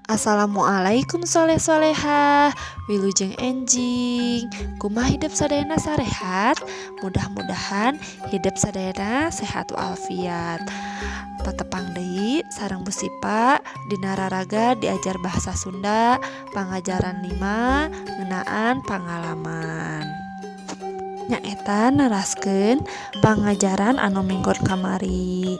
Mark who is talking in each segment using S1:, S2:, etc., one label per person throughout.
S1: Assalamualaikum soleh solehah. Wilujeng enjing. Kumaha hidep sadayana, sarehat? Mudah-mudahan hidep sadayana sehat walafiat. Patepang deui sareng Bu Sipa dina raraga diajar bahasa Sunda, pangajaran 5, ngeunaan pangalaman. Nyaeta neraskeun pangajaran anu minggon kamari.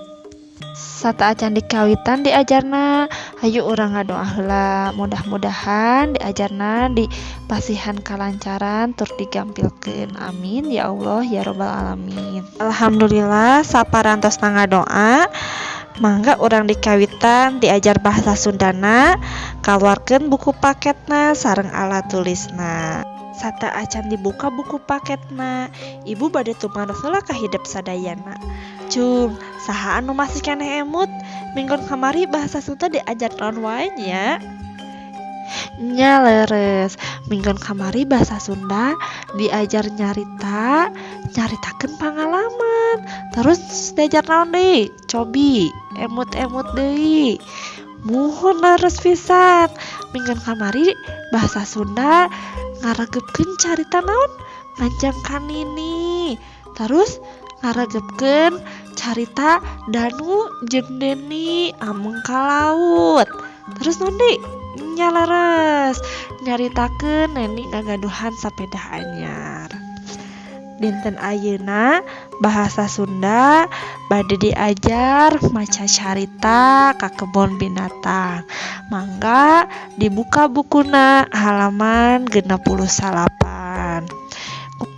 S1: Sateuacan dikawitan diajarna, hayu urang ngadoa heula. Mudah-mudahan diajarna dipasihan kalancaran tur digampilkeun. Amin ya Allah ya Robbal alamin. Alhamdulillah, saparantosna ngadoa, mangga urang dikawitan diajar bahasa Sundana. Kaluarkeun buku paketna sareng alat tulisna. Sateuacan dibuka buku paketna, Ibu bade tumaros heula ka hidep sadayana. Cung, saha anu masih keneh emut minggon kamari bahasa Sunda diajar naon wae nya? Nya leres, minggon kamari bahasa Sunda diajar nyarita, nyaritakeun pangalaman. Terus diajar naon deui? Cobi emut-emut deui. Muhun, leres pisan. Minggon kamari bahasa Sunda ngaregepkeun carita naon? Nganjang ka Nini. Terus ngaregepkeun carita Danu jeung Deni ameng ka laut. Terus naon deui? Nya leres, nyaritakeun Neni ngagaduhan sapeda anyar. Dinten ayeuna bahasa Sunda bade diajar maca carita ka kebon binatang. Mangga dibuka bukuna halaman 69.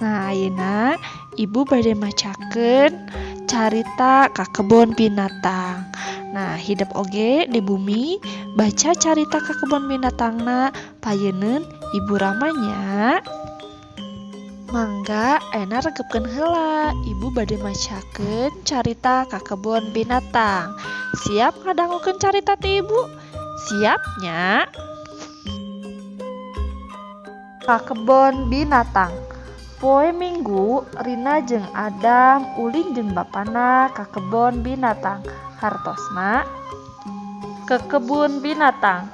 S1: Nah, ayeuna Ibu bade macakeun carita ka kebon binatang. Nah, hidep oge di bumi baca carita ka kebon binatangna payeuneun Ibu Rama nya. Mangga ayeuna regepkeun heula, Ibu bade macakeun carita ka kebon binatang. Siap ngadangukeun carita ti Ibu? Siap nya? Ka kebon binatang. Poe Minggu, Rina jeung Adam ulin jeung bapana ka kebon binatang. Hartosna ke kebun binatang.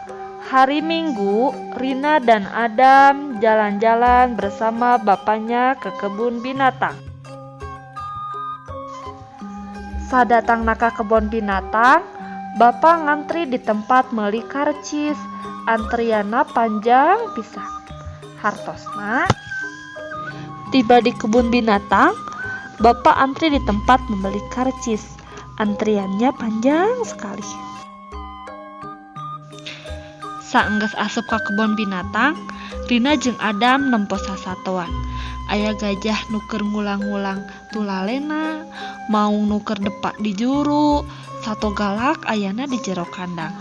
S1: Hari Minggu, Rina dan Adam jalan-jalan bersama bapaknya ke kebun binatang. Sadatangna ka kebon binatang, bapak ngantri di tempat meuli karcis. Antrianna panjang pisan. Hartosna tiba di kebun binatang, bapak antri di tempat membeli karcis. Antriannya panjang sekali. Saenggeus asup ka kebon binatang, Rina jeung Adam nempo sasatoan. Aya gajah nu keur ngulang-ngulang tulalena, maung nu keur depak di juru, sato galak ayana di jero kandang.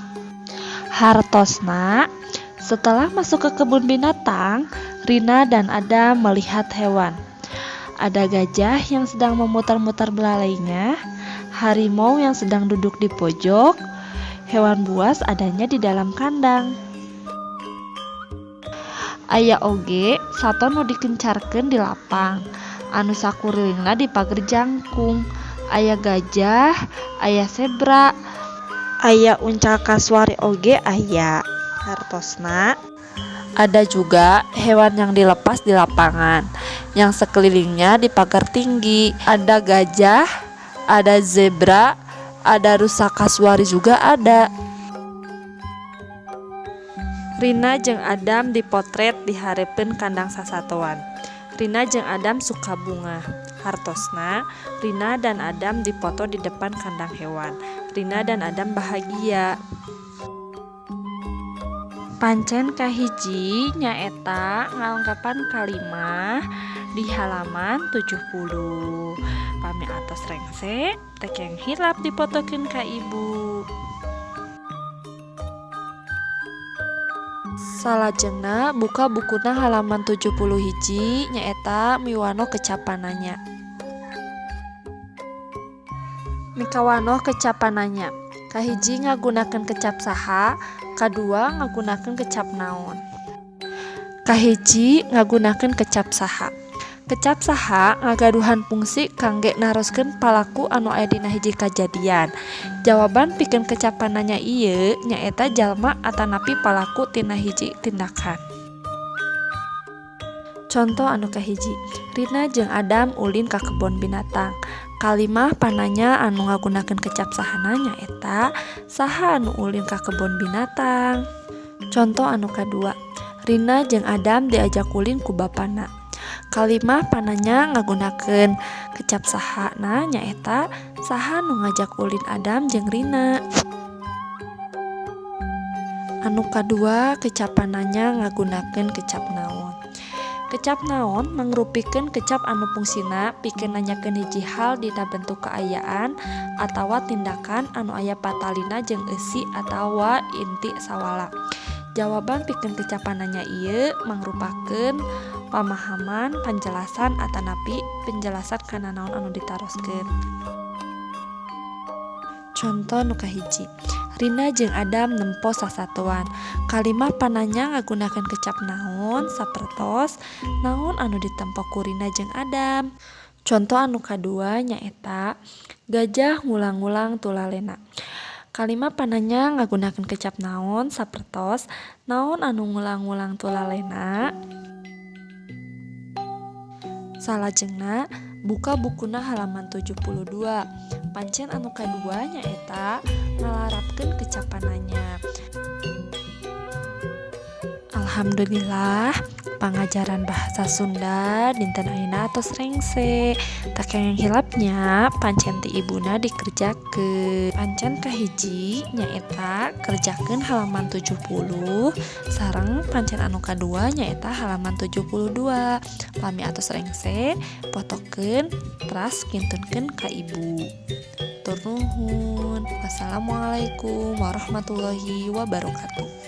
S1: Hartosna setelah masuk ke kebun binatang, Rina dan Adam melihat hewan. Ada gajah yang sedang memutar-mutar belalainya, harimau yang sedang duduk di pojok, hewan buas adanya di dalam kandang. Aya oge sato nu dikencarkeun di lapang, anu sakurilingna dipager jangkung. Aya gajah, aya zebra, aya uncal kasuari oge aya. Hartosna ada juga hewan yang dilepas di lapangan, yang sekelilingnya dipagar tinggi. Ada gajah, ada zebra, ada rusa kasuari juga ada. Rina jeung Adam dipotret di hareupeun kandang sasatoan. Rina jeung Adam suka bunga. Hartosna Rina dan Adam dipoto di depan kandang hewan. Rina dan Adam bahagia. Pancen kahiji nyaeta ngalengkepan kalimah di halaman 70. Pami atos rengse, teu kenging hilap dipotokeun ka Ibu. Salajengna buka bukuna halaman 71, nyaeta miwanoh kecapananya. Mikawanoh kecapananya. Kahiji, ngagunakeun kecap saha, kadua, ngagunakeun kecap naon. Kahiji, ngagunakeun kecap saha. Kecap saha ngagaduhan fungsi kangge naroskeun palaku anu aya dina hiji kajadian. Jawaban pikeun kecap pananya ieu nyaeta jalma atanapi palaku tina hiji tindakan. Conto anu kahiji, Rina jeung Adam ulin ka kebon binatang. Kalimah pananya anu ngagunakeun kecap sahana nyaeta saha anu ulin ka kebon binatang. Conto anu kadua, Rina jeung Adam diajak ulin ku bapana. Kalimah pananya ngagunakeun kecap sahana nyaeta saha nu ngajak ulin Adam jeung Rina. Anu kadua, kecap pananya ngagunakeun kecap naon. Kecap naon mangrupikeun kecap anu fungsina pikeun nanyakeun hiji hal dina bentuk kaayaan atawa tindakan anu aya patalina jeung eusi atawa inti sawala. Jawaban pikeun kecap pananya ieu mangrupakeun pamahaman, panjelasan atanapi penjelasan kana naon anu ditaroskeun. Conto nu kahiji, Rina jeung Adam nempo sasatoan. Kalimah pananya ngagunakeun kecap naon sapertos naon anu ditempo ku Rina jeung Adam. Conto anu kadua nyaeta gajah ngulang-ngulang tulalena. Kalimah pananya ngagunakeun kecap naon sapertos naon anu ngulang-ngulang tulalena. Salajengna buka bukuna halaman 72. Pancen anu kadua nyaeta ngalarapkeun kecap pananya. Alhamdulillah pangajaran bahasa Sunda dinten ayeuna atos rengse. Teu kenging hilapnya pancen ti ibuna dikerjakeun. Pancen kahiji nyaeta kerjakeun halaman 70 sareng pancen anu kadua nyaeta halaman 72. Pami atos rengse potokeun teras kintunkeun ka ibu. Tur nuhun. Wassalamualaikum warahmatullahi wabarakatuh.